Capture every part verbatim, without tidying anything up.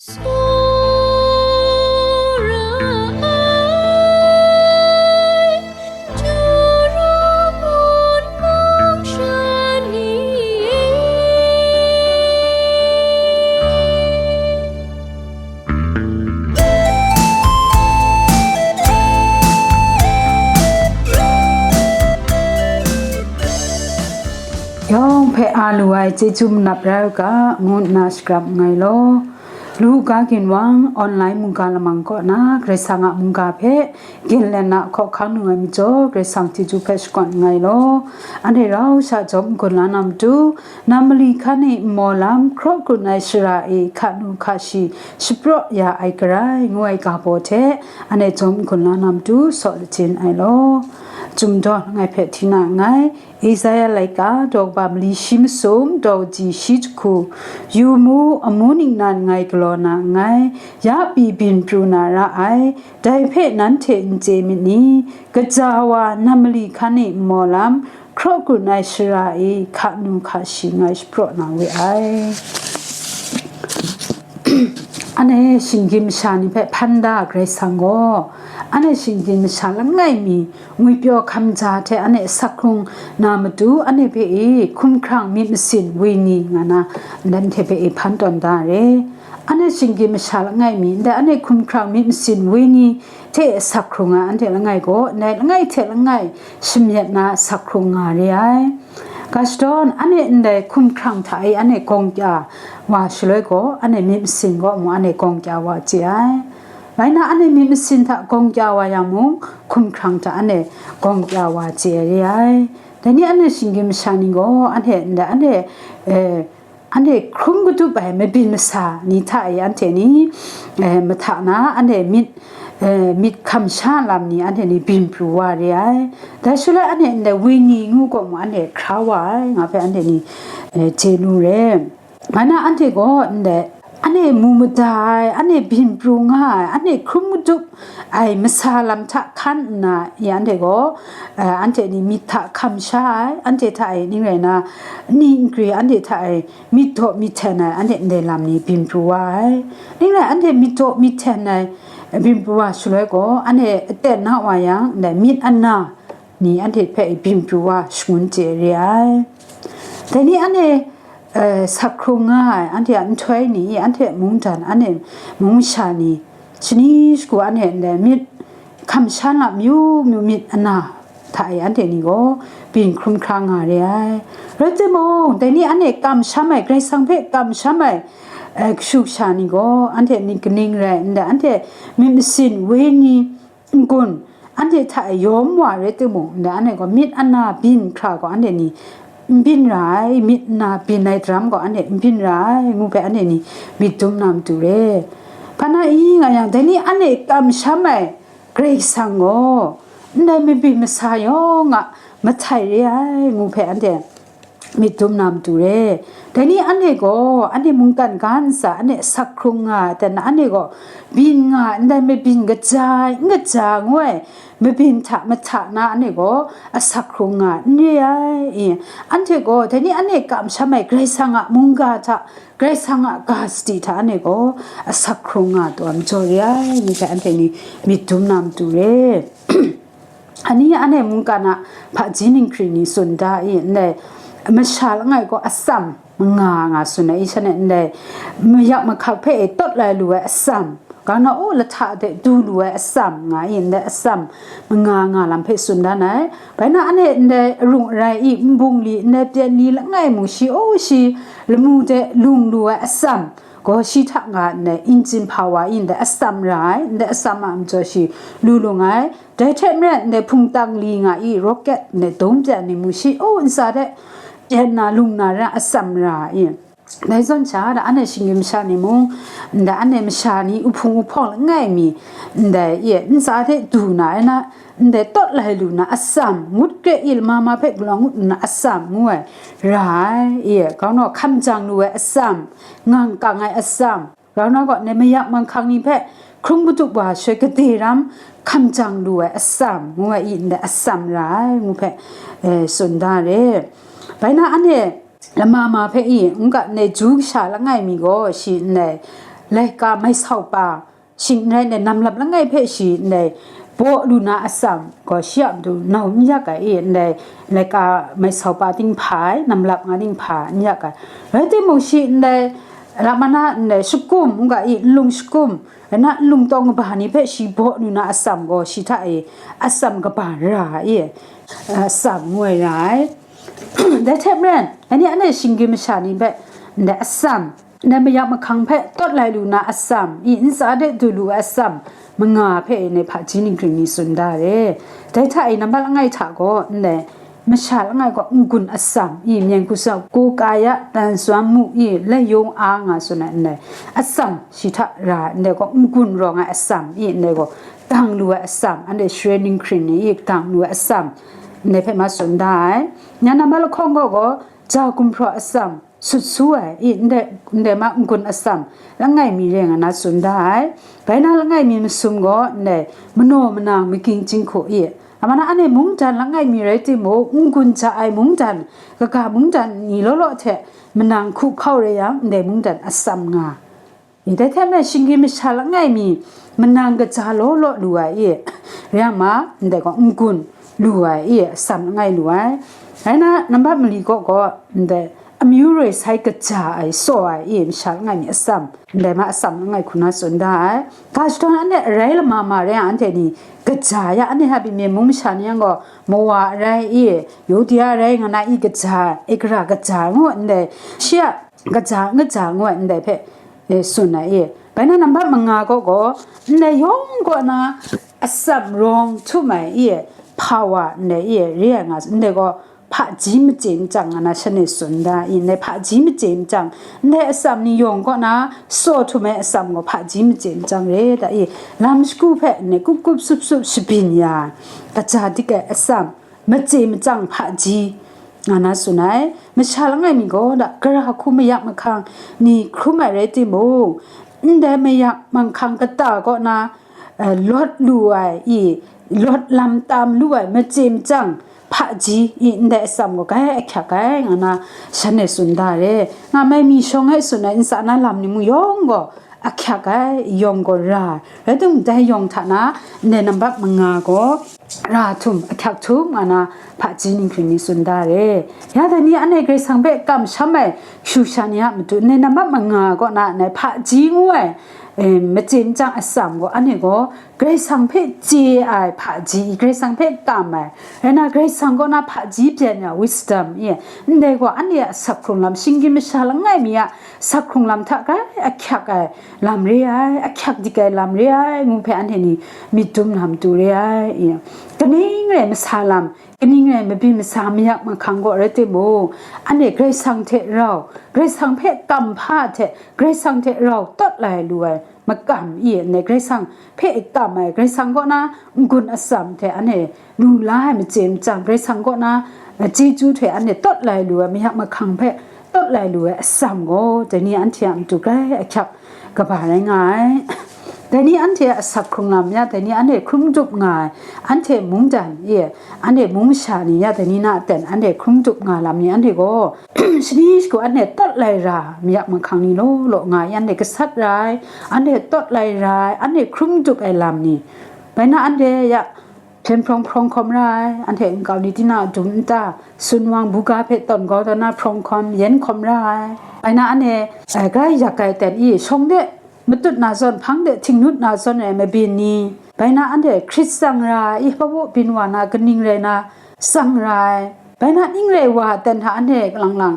Tsawra ai, Turu Mun Mung Shan ni e. Yawng hpe a lu ai chyeju manap rai u ga, ngu nna shakram nngai law. Luka ginwang online mungga lamang kaw na Karai Kasang a mungga hpe ginlen na hkawhkang nu ai majaw, Karai Kasang chyeju hpe shakawn nngai law. Anhte rau sha jawm n-gun la na matu, nam mali hkan e nmaw lam, hkraw hkrun ai shara e hka nu hka shi shapraw ya ai garai, ngu ai ga baw hte, anhte jawm n-gun la na matu, saw lachin ai law. Chyum daw langai hpe hti na nngai. Isaya laika daw kaba mali shi masum, daw kaji shi jahku, yu mu, amu ningnan ngai galaw na nngai, ya pyi byin pru na ra ai, dai hpe nanhte n chye myit ni? Kaja wa nam mali hkan e nmaw lam, hkraw hkrun ai shara e hka nu hka shi ngai shapraw na we ai. Anhte shinggyim masha ni hpe hpan da Karai Kasang gaw, anhte shinggyim masha langai mi ngwipyaw hkam ja hte anhte asak hkrung na matu, anhte hpe e hkumhkrang myit masin wenyi nga na, anhte hpe e hpan tawn da re. Anhte shinggyim masha langai mi, ndai anhte hkumhkrang myit masin wenyi hte asak hkrung ai anhte langai gaw, ndai langai hte langai shamyet na asak hkrung nga re ai. Ga shadawn, anhte ndai hkumhkrang hta e anhte gawng kya wa shaloi gaw, anhte myit masin gaw mung anhte gawng kya wa chye ai. Rai nna, anhte myit masin hta gawng kya wa yang mung, hkumhkrang hta anhte gawng kya wa chye ai re ai. Dai ni anhte shinggyim masha ni gaw, anhte ndai anhte, eh, anhte hkrum kadup ai mabyin masa ni hta e anhte ni, eh, mahta na, anhte myit, eh, myit hkam sha lam ni anhte ni byin pru wa re ai. Dai shaloi anhte ndai wenyi ngu gaw mung anhte hkra wa ai, nga hpe anhte ni, eh, chye lu re. Ngai na anhte gaw ndai, anhte mu mada ai, anhte byin pru nga ai, anhte hkrum kadup ai masa lam hta hkan nna, ya anhte gaw, eh, anhte ni myit hta hkam sha ai, anhte hta e ning rai na, ani nkri anhte hta e myit daw myit hten ai, anhte ndai lam ni byin pru wa ai. Ning rai, anhte myit daw myit hten ai byin pru wa shaloi gaw, anhte aten na wa yang, ndai myit ana ni anhte hpe byin pru wa shangun chye re ai. Dai ni anhte, eh, sak hkrung nga ai, anhte a nhtoi ni, anhte mungdan, anhte mung masha ni, shani shagu anhte ndai myit hkam sha lam mayu mayu myit ana hta e anhte ni gaw byin hkrum hkra nga re ai. Rai timung, dai ni anhte kamsham ai, Karai Kasang hpe kamsham ai, eh, kashu kasha ni gaw, anhte myit kaning rai ndai, anhte myit masin wenyi n-gun, anhte hta e yawm wa rai timung, ndai anhte gaw myit ana byin hkra gaw anhte ni n byin ra ai, myit ana byin ai daram gaw anhte n byin ra ai, ngu hpe anhte ni myit dum na matu re. Hpa na i nga yang, dai ni anhte kamsham ai Karai Kasang gaw, ndai mabyin masa yawng a mahtai re ai, ngu hpe anhte myit dum na matu re. Dai ni anhte gaw, anhte mungkan ga ntsa, anhte asak hkrung nga ai, dan na anhte gaw, byin nga ai, ndai mabyin kaja ai, n kaja ai, ngu ai, mabyin hta mahta na anhte gaw, asak hkrung nga ai, n re ai, i, anhte gaw, dai ni anhte kamsham ai Karai Kasang a mungga hta, Karai Kasang a ga sadi hta anhte gaw, asak hkrung nga ai majaw re ai, ngu hpe anhte ni myit dum na matu re. Ani anhte mungkan a hpaji ninghkring ni tsun da i, ndai masha langai gaw atsam manga nga tsun ai, i shanhte ndai mayak mahkak hpe e tawt lai lu ai atsam, grau na, u lahta de du lu ai atsam nga i, ndai atsam manga nga lam hpe tsun dan ai. Bai na, anhte ndai arung arai i, nbungli, ndai pyanli langai mung shi, u shi lamu de lung lu ai atsam gaw, shi hta nga ndai injin hpa wa i, ndai atsam ra ai, ndai atsam a majaw shi lu lung ai. Dai hte maren, ndai hpungtang li nga i, rocket, ndai dum pyan ni mung shi, u ntsa de pyan na lung na ra atsam ra ai. Dai zawn sha, da anhte shinggyim masha ni mung, ndai anhte masha ni uhpung uhpawng langai mi, ndai e ntsa hte du na ai na, ndai tawt lai lu na atsam, ngut kre i lama ma hpe galaw ngut na atsam ngu ai ra ai, e, grau na, hkamjang lu ai atsam, ngang kang ai atsam, grau na gaw, ndai mayak manghkang ni hpe hkrum madup wa shaloi gade ram hkamjang lu ai atsam, ngu ai i, ndai atsam ra ai, ngu hpe, e, tsun da re. Bai na, anhte lama ma hpe i, n ga ndai Ju kasha langai mi gaw, shi ndai laika mai sau pa, shing n rai ndai, namlap langai hpe shi ndai baw lu na atsam gaw, shi a matu nau n yak ai i, ndai laika mai sau pa ting hpa ai, namlap nga ting hpa n yak ai. Rai timung, shi ndai Ramana ndai shakum n ga i, nlung shakum, rai na nlung tawng kaba ni hpe shi baw lu na atsam gaw, shi hta e atsam kaba ra ai, atsam ngu ai ra ai. Dai hte maren, anhte anhte shinggyim masha ni hpe ndai atsam, ndai mayak mahkang hpe tawt lai lu na atsam i, ntsa de du lu ai atsam manga hpe ndai hpaji ninghkring ni tsun da re. Dai hta e nambat langai hta gaw, ndai masha langai gaw n-gun atsam i, myen hku sa, ku kaya, tan suan mu i, lai yawng a nga tsun ai ndai atsam shi hta ra, ndai gaw n-gun rawng ai atsam i, ndai gaw dang lu ai atsam, anhte share ninghkring ni i dang lu ai atsam, ndai hpe ma tsun da ai. Nya nambat lahkawng gaw gaw, ja gumhpraw atsam, sut su ai i, ndai, ndai ma n-gun atsam langai mi re nga na tsun da ai. Bai na langai mi masum gaw, ndai manaw manang maging jinghku i, a ma na anhte mungdan langai mi rai timung, n-gun ja ai mungdan, kaga mungdan ni law law hte manang hku hkau rai yang, ndai mungdan atsam nga. I, dai hte maren shinggyim masha langai mi manang kaja law law lu ai i, rai yang ma, ndai gaw n-gun lu ai i, atsam langai lu ai. Rai na, nambat mali kaw gaw, ndai amyu roi sai kaja ai, tsaw ai i, masha langai mi atsam, ndai ma atsam langai hku na tsun da ai. Ga shadawn anhte arai lama ma rai yang, anhte ni kaja ya, anhte hta pyi myen mung masha ni yang gaw, mawa arai i, Yudia arai nga na i kaja, ikra kaja ngu ndai, shi a kaja n kaja ngu ai ndai hpe, e, tsun ai i. Bai na nambat manga gaw gaw, ndai yawng kaw na atsam rawng htum ai i, power ndai i, re ai nga, ndai gaw hpaji machye machyang nga na shanhte tsun da i, ndai hpaji machye machyang, ndai atsam ni yawng kaw na tsaw htum ai atsam gaw hpaji machye machyang re da i, lam shagu hpe ndai kup kup sup sup shabyin ya ai, kaja dik ai atsam, machye machyang hpaji, nga na tsun ai. Masha langai mi gaw da, gara hku mayak mahkang ni hkrum ai rai timung, ndai mayak mahkang kata kaw na, eh, lawt lu ai i, lawt lam tam lu ai machye machyang hpaji i, ndai atsam gaw grai ahkyak ai, nga na shanhte tsun da re. Nga mai mi shawng e tsun ai ntsa na lam ni mung yawng gaw, ahkyak ai, yawng gaw ra ai. Rai timung, dai yawng hta na ndai nambat manga gaw ra htum, ahkyak htum nga na hpaji ninghkring ni tsun da re. Ya dai ni anhte Karai Kasang hpe kamsham ai shu sha ni a matu, ndai nambat manga kaw na ndai hpaji ngu ai, e, machye machyang atsam gaw, anhte gaw Karai Kasang hpe chye ai hpaji, Karai Kasang hpe kam ai, rai na Karai Kasang kaw na hpaji byin ai wisdom i, ndai gaw anhte a asak hkrung lam, shinggyim masha langai mi a asak hkrung lam hta grai ahkyak ai lam re ai, ahkyak dik ai lam re ai ngu hpe anhte ni myit dum na matu re ai. Kaning rai masa lam, kaning rai mabyin masa mayak mahkang gaw rai timung, anhte Karai Kasang hte rau, Karai Kasang hpe kam hpa hte Karai Kasang hte rau tawt lai lu ai makam i, ndai Karai Kasang hpe kam ai, Karai Kasang kaw na n-gun atsam hte anhte lu la ai machye machyang, Karai Kasang kaw na, eh, chyeju hte anhte tawt lai lu ai, mayak mahkang hpe tawt lai lu ai atsam gaw, dai ni anhte a matu grai ahkyak kaba rai nga ai. Dai ni anhte a asak hkrung lam ya, dai ni anhte hkrum dup nga ai, anhte mungdan e, anhte mung masha ni ya, dai ni na aten anhte hkrum dup nga lam ni anhte gaw, shani shagu anhte tawt lai ra, mayak mahkang ni law law nga ai, anhte gasat ra ai, anhte tawt lai ra ai, anhte hkrum dup ai lam ni, bai na anhte ya, hpyen hprawng hprawng hkawm ra ai, anhte nkau ni tinang a dum nta, sun wang buga hpe tawn kau tawn na hprawng hkawm, yen hkawm ra ai. Bai na anhte, eh, grai yak ai ten i, shawng de matut na zawn, hpang de htingnut na zawn ai mabyin ni, bai na anhte hkrit tsang ra ai, i hpabaw byin wa na kaning rai na tsang ra ai. Bai na ning rai wa ten hta anhte lang lang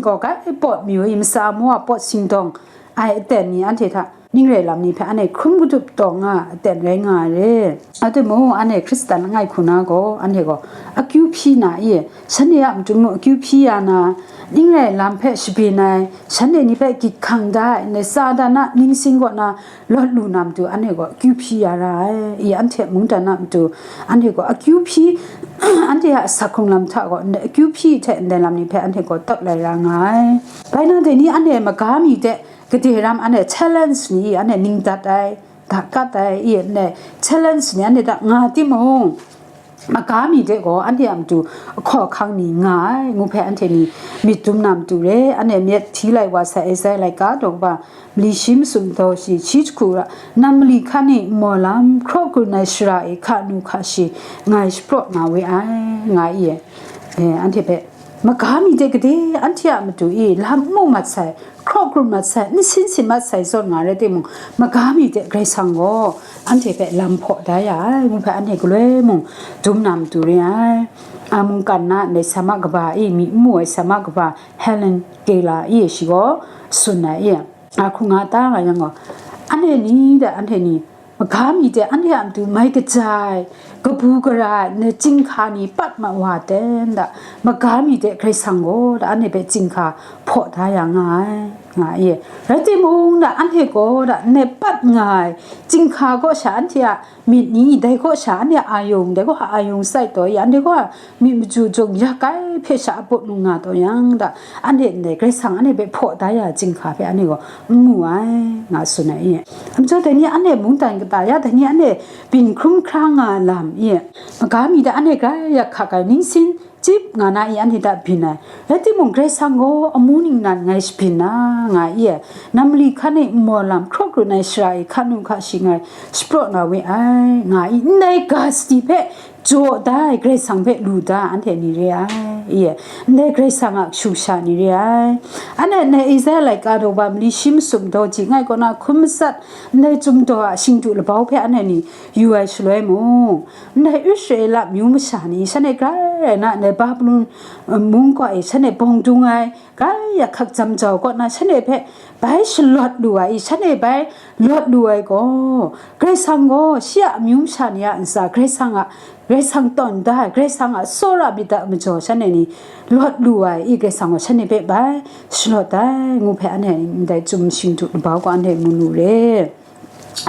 gaw grai pawt mayu i, matsa mawa pawt singdawng ai aten ni anhte hta ning rai lam ni hpe anhte hkrum kadup taw nga a aten rai nga ai re. A timung, anhte Hkristan langai hku na gaw, anhte gaw akyu hpyi na i, shanhte a matu mung akyu hpyi ya na, ning rai lam hpe shabyin ai, shanhte ni hpe gyit hkang da ai, ndai Satan a ningsin kaw na lawt lu na matu, anhte gaw akyu hpyi ya ra ai. I, anhte mungdan a matu, anhte gaw akyu hpyi, anhte a asak hkrung lam hta gaw, ndai akyu hpyi hte ndai lam ni hpe anhte gaw tawt lai ra nga ai. Bai na dai ni anhte maga mi de, gade ram anhte challenge ni anhte ning dat ai, dat kat ai, i ndai challenge ni anhte hta nga timung, maga mi de gaw anhte a matu ahkaw ahkang mi nga ai, ngu hpe anhte ni myit dum na matu re. Anhte myit hti lai wa sai, Esaia laika daw kaba mali shi masum daw shi, shi jahku ra, nam mali hkan e nmaw lam, hkraw hkrun ai shara e hka nu hka shi, ngai shapraw na we ai, nga i e. Eh, anhte hpe maga mi de gade, anhte a matu i lam n mu mat sai, hkraw hkrun mat sai, n sin sin mat sai zawn nga rai timung, maga mi de Karai Kasang gaw anhte hpe lam hpaw da ya ai, ngu hpe anhte galoi mung dum na matu re ai. A, mungkan na ndai sama kaba i, mi n mu ai sama kaba Helen Keller i, shi gaw tsun ai i, a, hkrung nga ta nga yang gaw, anhte ni de, anhte ni maga mi de, anhte a matu mai kaja ai, kabu gara ai, ndai chyinghka ni pat ma wa ten da, maga mi de Karai Kasang gaw da, anhte hpe chyinghka hpaw da ya nga ai, nga i. Rai timung da, anhte gaw da, ndai pat nga ai chyinghka kaw sha anhte a myit ni, dai kaw sha anhte a ayung, dai kaw a ayung sai taw i, anhte gaw myit maju jung yak ai hpe sha a put nung nga taw yang da, anhte ndai Karai Kasang anhte hpe hpaw da ya chyinghka hpe anhte gaw n mu ai, nga tsun ai i. Majaw dai ni anhte mungdan kata ya, dai ni anhte byin hkrum hkra nga ai lam i, maga mi de anhte grai yak hkak ai, ningsin chyip nga na i, anhte hta byin ai. Rai timung, Karai Kasang gaw amu ningnan ngai shabyin na, nga i e. Nam mali hkan e nmaw lam, hkraw hkrun ai shara e hka nu hka shi ngai shapraw na we ai, nga i. Ndai ga sadi hpe jaw da ai, Karai Kasang hpe lu da ai anhte ni re ai, i e. Ndai Karai Kasang a kashu kasha ni re ai. Anhte ndai Esaia laika daw ba mali shi masum daw ji ngai kaw na hkum matsat, ndai Chyum Daw a shingdu labau hpe anhte ni yu ai shaloi mung, ndai Israela myu masha ni shanhte grai rai na, ndai Babilon, uh, mung kaw e shanhte bawng dung ai, grai yak hkak jam jau kaw na shanhte hpe bai shalawt lu ai i, shanhte bai lawt lu ai gaw, Karai Kasang gaw shi a amyu masha ni a ntsa, Karai Kasang a, Karai Kasang tawn da ai, Karai Kasang a tsawra myit a majaw shanhte ni lawt lu ai i, Karai Kasang gaw shanhte hpe bai shalawt ai, ngu hpe anhte ndai Chyum shingdu labau gaw anhte mu nu re.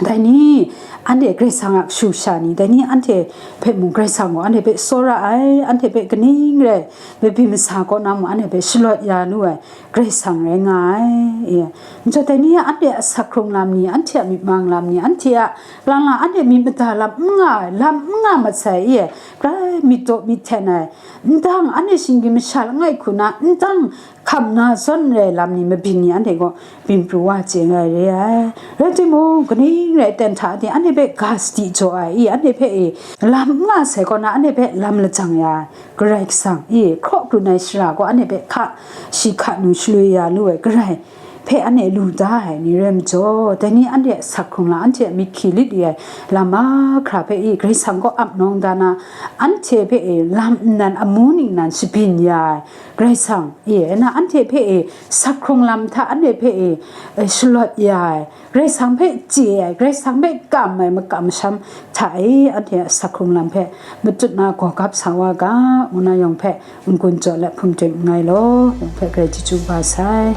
Dai ni, anhte Karai Kasang a kashu kasha ni, dai ni anhte hpe mung Karai Kasang gaw anhte hpe tsawra ai, anhte hpe kaning rai, mabyin masa kaw na mung anhte hpe shalawt ya lu ai Karai Kasang rai nga ai, e. Majaw dai ni anhte a asak hkrung lam ni, anhte a myit mang lam ni, anhte a lang lang anhte myit mada lam n nga ai, lam n nga mat sai, e. Grai myit daw myit hten ai, ndang anhte shinggyim masha langai hku na, ndang hkam na zawn rai lam ni mabyin ni anhte gaw byin pru wa chye nga ai re ai. Rai timung, kaning rai ten hta de, anhte hpe ga sadi jaw ai i, anhte hpe e lam n nga sai kaw na, anhte hpe lam lajang ya ai Karai Kasang i, hkraw hkrun ai shara gaw anhte hpe hka shi hka nu shaloi ya lu ai Karai hpe anhte lu da ai ni rai majaw, dai ni anhte a asak hkrung la, anhte a myit hki lit li ai lam mahkra hpe i, Karai Kasang kaw ap nawng da na, anhte hpe e lam nnan amu ningnan shabyin ya ai Karai Kasang e, na anhte hpe e asak hkrung lam hta anhte hpe e, e, shalawt ya ai, Karai Kasang hpe chye ai, Karai Kasang hpe kam ai makam masham hta e, anhte a asak hkrung lam hpe matut na gaw gap sa wa ga, ngu na yawng hpe n-gun jaw let hpung teng n ngai law, yawng hpe grai chyeju ba sai.